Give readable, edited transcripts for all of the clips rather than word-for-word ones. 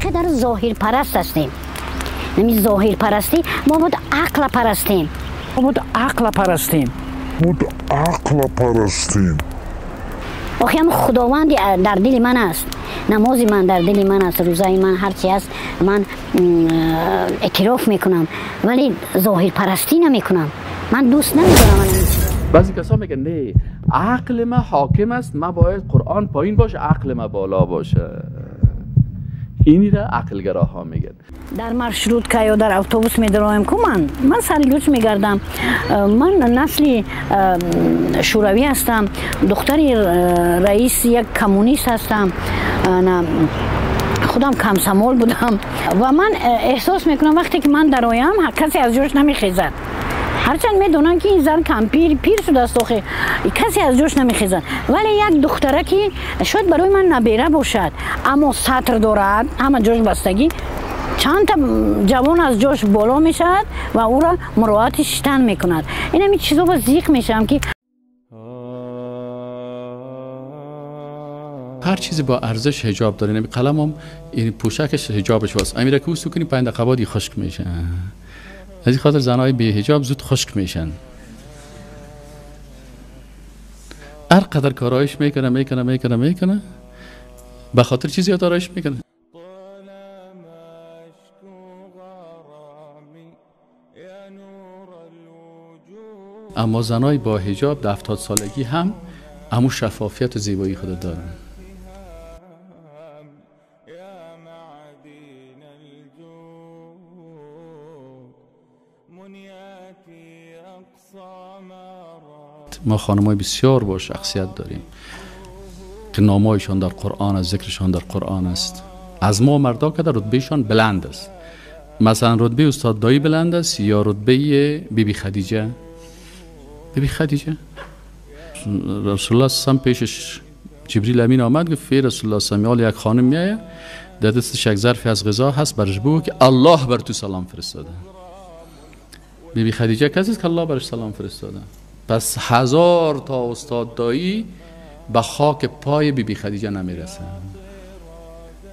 қадар зоҳирпараст ҳастем. Ҳамин зоҳирпарастӣ, мо бояд ақла парастем. Мо бояд ақла парастем. Бояд ақла парастем. Охи ҳам Худованди дар дили ман аст. Намози ман дар дили ман аст, рӯзаи ман ҳарчи аст, ман эътироф мекунам, вале зоҳирпарастӣ намекунам. Ман дӯст намедорам ин чизро. Баъзе касо мегӯянд не, ақли ман ҳоким аст, ман бояд Қуръон поин боше, ақли ман боло боше. Инро ақлгароҳо мегӯянд. Дар маршрутка ё дар автобус медароям ку ман сари луч мегардам. Ман насли шӯравӣ ҳастам, духтари раиси як коммунист ҳастам, худам комсомол будам ва ман эҳсос мекунам вақте ки ман дароям, касе аз ҷош намехезад. Ҳарчанд медонам ки ин зан кампир пир шудааст, охе касе аз ҷош намехезад, вале як духтара ки шояд барои ман набера бошад, аммо сатр дорад, ҳама ҷош бастагӣ, чанд та ҷавон аз ҷош боло мешавад ва ӯро муроати шитан мекунад. Ин ҳамин чизо ба зиқ мешавам ки ҳар чизе бо арзиш ҳиҷоб дорад. Ин қаламам, ин пӯшакаш ҳиҷобаш вост. Амира ки усу кунӣ 5 дақиқа баъд хушк мешавад. از این خاطر زنهای بی حجاب زود خشک میشن. هر قدر کارایش میکنه میکنه میکنه میکنه، به خاطر چیزی آرایش میکنه. اما زنای با حجاب در 70 سالگی هم همون شفافیت و زیبایی خود دارن. ما خانمای بسیار با شخصیت داریم که نامایشان در قرآن است، ذکرشان در قرآن است. از ما مردا که در رتبهشان بلند است. مثلا رتبه استاد دایی بلند است یا رتبه بی بی خدیجه؟ بی بی خدیجه رسول الله صلی پیشش جبریل امین آمد، گفت فی رسول الله صلی الله یک خانم میایه، در دستش یک ظرفی از غذا هست، برش بگو که الله بر تو سلام فرستاده. بی بی خدیجه کسی است که الله برش سلام فرستاده. پس 1000 تا استاد دایی به خاک پای بی بی خدیجه نمیرسه.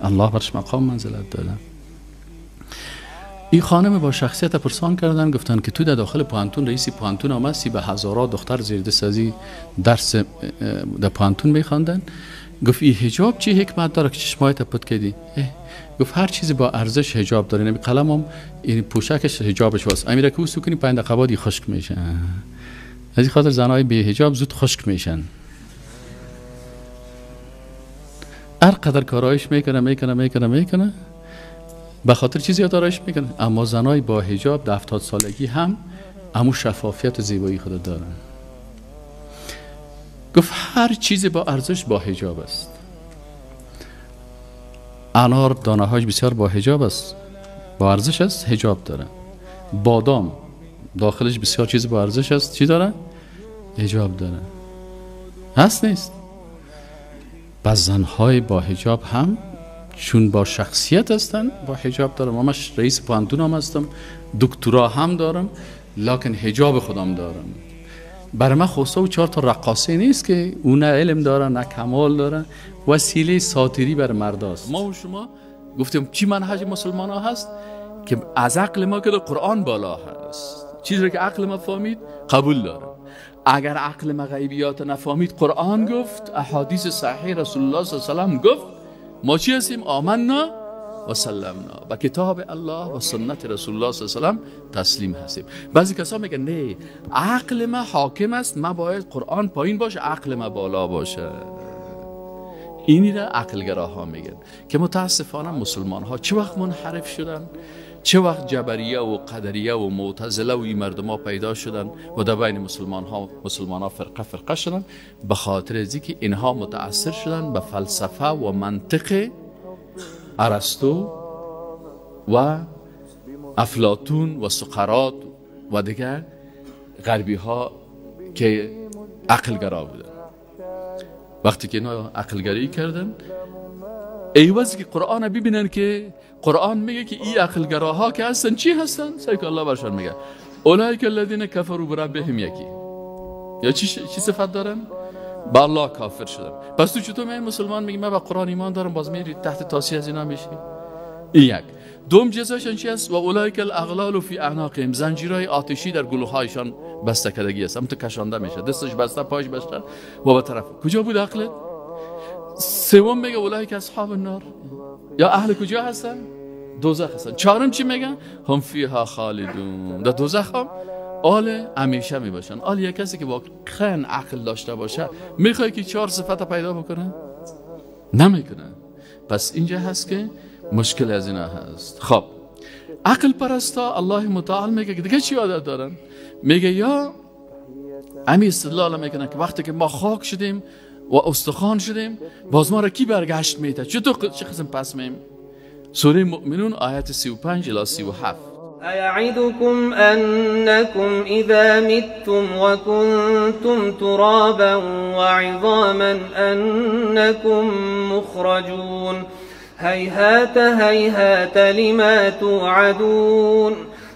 الله برش مقام منزلت داده. این خانم با شخصیت پرسان کردن، گفتن که تو در داخل پوهنتون رئیس پوهنتون آمدی، به هزارها دختر زیر دست از درس در پوهنتون میخواندن. گفت این حجاب چی حکمت داره که چشمایت پت کردی؟ گفت هر چیزی با ارزش حجاب داره. این قلمم، این پوشکش حجابش واست. امیره که اوسو کنی 5 دقیقه بعد خشک میشه. از این خاطر زنهای بی حجاب زود خشک میشن. هر قدر کارایش میکنه میکنه میکنه میکنه، به خاطر چیزی آرایش میکنه. اما زنای با حجاب در 70 سالگی هم همون شفافیت و زیبایی خود دارن. گفت هر چیزی با ارزش با حجاب است. انار دانه هاش بسیار با حجاب است، با ارزش است، حجاب داره. بادام داخلش بسیار چیز با ارزش است، چی داره؟ حجاب داره. هست نیست؟ پس زنهای با حجاب هم چون با شخصیت هستن با حجاب دارم. من رئیس پوهنتون هم هستم، دکترا هم دارم، لکن حجاب خودم دارم. برای من خواسته و 4 تا رقاصه نیست که او نه علم داره نه کمال داره، وسیله ساتیری بر مرداست. ما و شما گفتیم چی منهج مسلمان ها هست که از عقل ما که در قرآن بالا هست. چیزی که عقل ما فهمید قبول دارم. اگر عقل ما غیبیات نفهمید، قرآن گفت، احادیث صحیح رسول الله صلی الله علیه و سلم گفت، ما چی هستیم؟ آمنا و سلمنا، به کتاب الله و سنت رسول الله صلی الله علیه و سلم تسلیم هستیم. بعضی کسا میگن نه، عقل ما حاکم است، ما باید قرآن پایین باشه، عقل ما بالا باشه. اینی را عقلگراها میگن که متاسفانه مسلمان ها چه وقت منحرف شدن، چه وقت جبریه و قدریه و معتزله و این مردم ها پیدا شدن و در بین مسلمان ها فرقه فرقه شدن، به خاطر از اینکه اینها متاثر شدن به فلسفه و منطق ارسطو و افلاطون و سقراط و دیگر غربی ها که عقلگرا بودن. وقتی که اینا عقلگرایی کردن، ایوازی که قرآن ببینن که قرآن میگه که این عقلگراها که هستن چی هستن؟ سعی که الله برشان میگه اولئک الذین کفروا بربهم یکی، یا چی صفت دارن؟ به الله کافر شدن. پس تو چطور میای مسلمان میگی من به قرآن ایمان دارم، باز میری تحت تاثیر از اینا میشی؟ این یک. دوم جزایشان چی است؟ و اولئک الاغلال فی اعناقهم، زنجیرهای آتشی در گلوهایشان بسته کردگی است، هم تو کشانده میشه، دستش بسته، پایش بسته و به طرف کجا بود عقلت؟ سوم میگه اولئک اصحاب النار، یا اهل کجا هستن؟ دوزخ هستن. چهارم چی میگن؟ هم فیها خالدون، در دوزخ هم آل همیشه میباشن. آل یک کسی که واقعا عقل داشته باشه میخواد که چهار صفت پیدا بکنه؟ نمیکنه. پس اینجا هست که مشکل از اینا هست. خب عقل پرستا الله متعال میگه که دیگه چی عادت دارن؟ میگه یا امی استدلال میکنن که وقتی که ما خاک شدیم و استخوان شدیم باز ما را کی برگشت میده؟ چطور چه قسم پس میم؟ سوره مؤمنون آیت 35 الی 37. أيعدكم أنكم إذا متم وكنتم ترابا وعظاما أنكم مخرجون هيهات هيهات لما توعدون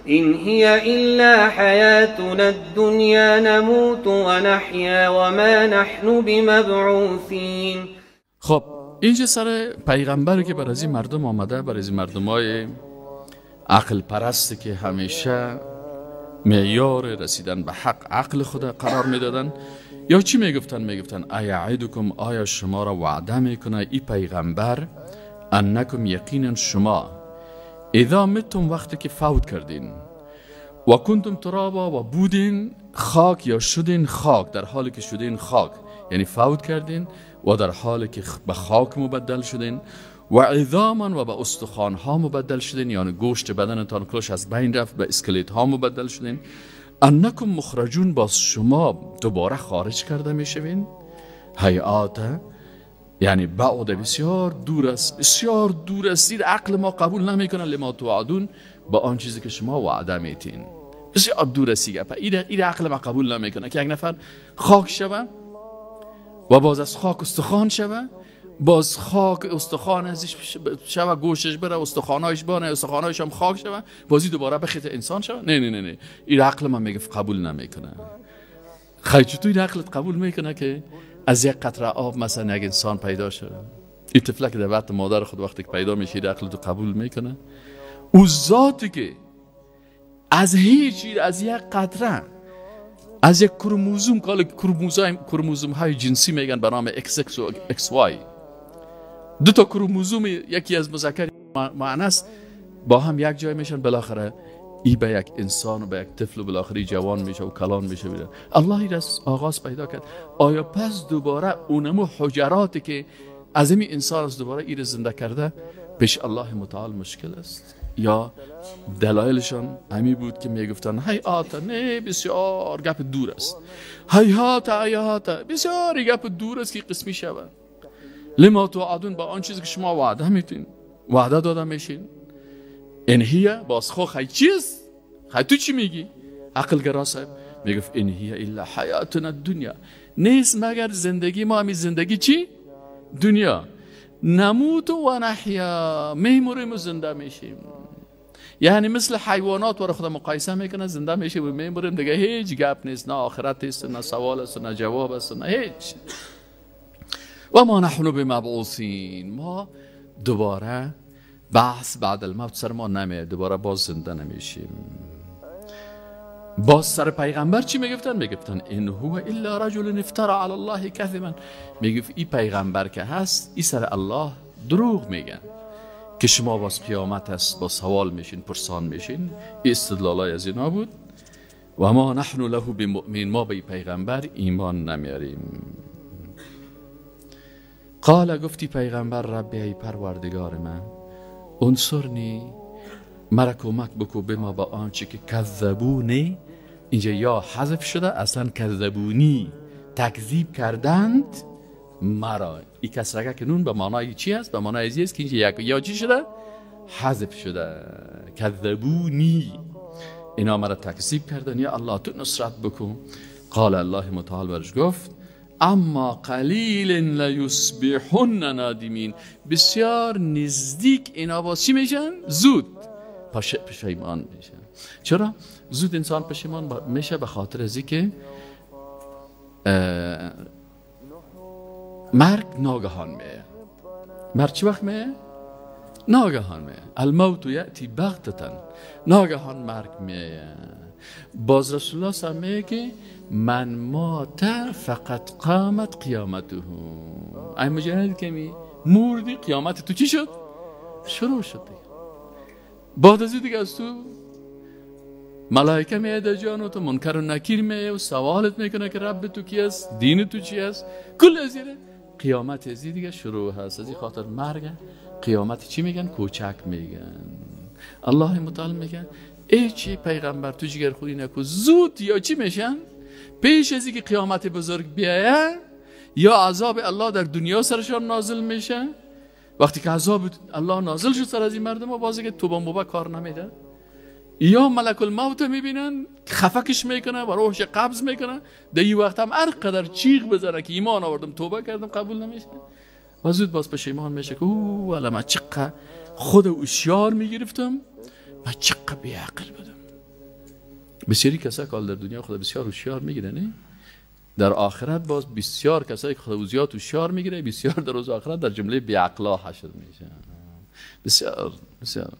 إن هي إلا حياتنا الدنيا نموت ونحيا وما نحن بمبعوثين. خب اینجا سر پیغمبر که بر از این مردم آمده، بر از این مردمای عقل پرست که همیشه معیار رسیدن به حق عقل خود قرار میدادن، یا چی میگفتن؟ میگفتن ایعدکم، آیا شما را وعده میکنه ای پیغمبر، انکم یقینا شما اذا متم، وقتی که فوت کردین، و کنتم ترابا، و بودین خاک یا شدین خاک، در حالی که شدین خاک، یعنی فوت کردین و در حالی که به خاک مبدل شدین، و عظاما، و به استخوان ها مبدل شدین، یعنی گوشت بدنتان کلش از بین رفت، به اسکلت ها مبدل شدین، انکم مخرجون، باز شما دوباره خارج کرده میشوین. هیئات یعنی بعد بسیار دور است، بسیار دور است، عقل ما قبول نمیکنه لما توعدون، با آن چیزی که شما وعده میتین، بسیار دور است. این عقل ما قبول نمیکنه که یک نفر خاک شوه و باز از خاک استخوان شوه، باز خاک استخوان ازش شوه، گوشش بره، استخوانایش بانه، استخوانایش هم خاک شوه، بازی دوباره بخیت انسان شوه. نه نه نه نه، این عقل ما میگه قبول نمیکنه. خیلی چطور این عقلت قبول میکنه که از یک قطره آب مثلا یک انسان پیدا شده؟ این طفله که در بطن مادر خود وقتی که پیدا میشه این عقل تو قبول میکنه؟ او ذاتی که از هیچ، از یک قطره، از یک کروموزوم، که کروموزوم های جنسی میگن به نام XX و XY، دو تا کروموزوم یکی از مذکر مؤنث با هم یک جای میشن، بالاخره ای به یک انسان و به یک طفل و بالاخره جوان میشه و کلان میشه. الله ای از آغاز پیدا کرد. آیا پس دوباره اونمو حجراتی که از این انسان از دوباره ای زنده کرده پیش الله متعال مشکل است؟ یا دلایلشان همی بود که میگفتن هیئات، نه بسیار گپ دور است، هیهات هیهات، بسیار گپ دور است که قسمی شود. لما توعدون، با آن چیزی که شما وعده میتین، وعده داده میشین. این هي باز خو خی چیز، خی تو چی میگی؟ عقل گرا صاحب میگفت این هي الا حیاتنا الدنیا، نیست مگر زندگی ما، همی زندگی چی؟ دنیا. نموت و نحیا، میموریم و زنده میشیم. یعنی مثل حیوانات ور خدا مقایسه میکنه، زنده میشیم و میموریم دیگه، هیچ گپ نیست، نه آخرت است، نه سوال است، نه جواب است، نه هیچ. و ما نحن بمبعوثین، ما دوباره بحث بعد الموت سر ما نمیاد، دوباره باز زنده نمیشیم. باز سر پیغمبر چی میگفتن؟ میگفتن ان هو الا رجل افترى علی الله کذبا. میگفت این پیغمبر که هست ای سر الله دروغ میگن که شما باز قیامت هست، با سوال میشین، پرسان میشین. استدلالای از اینا بود. و ما نحن له بمؤمن، ما به پیغمبر ایمان نمیاریم. قال، گفتی پیغمبر، ربی ای پروردگار من، انصرنی، مرا کمک بکو، به ما با آنچه که کذبونی، اینجا یا حذف شده، اصلا کذبونی تکذیب کردند مرا. این کسرگه که نون به معنای چی است؟ به معنای ازی است که اینجا یک یا چی شده؟ حذف شده. کذبونی، اینا مرا تکذیب کردن، یا الله تو نصرت بکن. قال الله متعال برش گفت اما قلیل لیصبحن نادمین، بسیار نزدیک اینا باز چی میشن؟ زود پشیمان میشن. چرا؟ زود انسان پشیمان میشه به خاطر از اینکه مرگ ناگهان میه. مرگ چی وقت میه؟ ناگهان میه. الموت یأتی بغتة، ناگهان مرگ میه. باز رسول الله صلی الله علیه که من مات فقط قامت قیامته. ای مجرد که می مردی قیامت تو چی شد؟ شروع شد دیگه. بعد از دیگه از تو ملائکه میاد در جان و تو منکر و نکیر میه و سوالت میکنه که رب تو کی است، دین تو چی است، کل از قیامت از دیگه شروع هست. از این خاطر مرگ قیامت چی میگن؟ کوچک میگن. الله متعال میگن ای چی پیغمبر تو جگر خوری نکو، زود یا چی میشن؟ پیش از اینکه قیامت بزرگ بیایه یا عذاب الله در دنیا سرشان نازل میشه. وقتی که عذاب الله نازل شد سر از این مردم ها، بازی که توبه موبه کار نمیده، یا ملک الموت میبینن خفکش میکنه و روحش قبض میکنه. در این وقت هم هر قدر چیغ بزنه که ایمان آوردم توبه کردم قبول نمیشه و زود باز پشیمان میشه که او والا من چقدر خود هوشیار میگرفتم، من چقدر بیعقل بودم. بسیاری کسایی که در دنیا خود بسیار هوشیار میگیره، نه در آخرت باز بسیار کسایی که خود زیاد هوشیار میگیره، بسیار در روز آخرت در جمله بیعقلا حشر میشه. بسیار بسیار.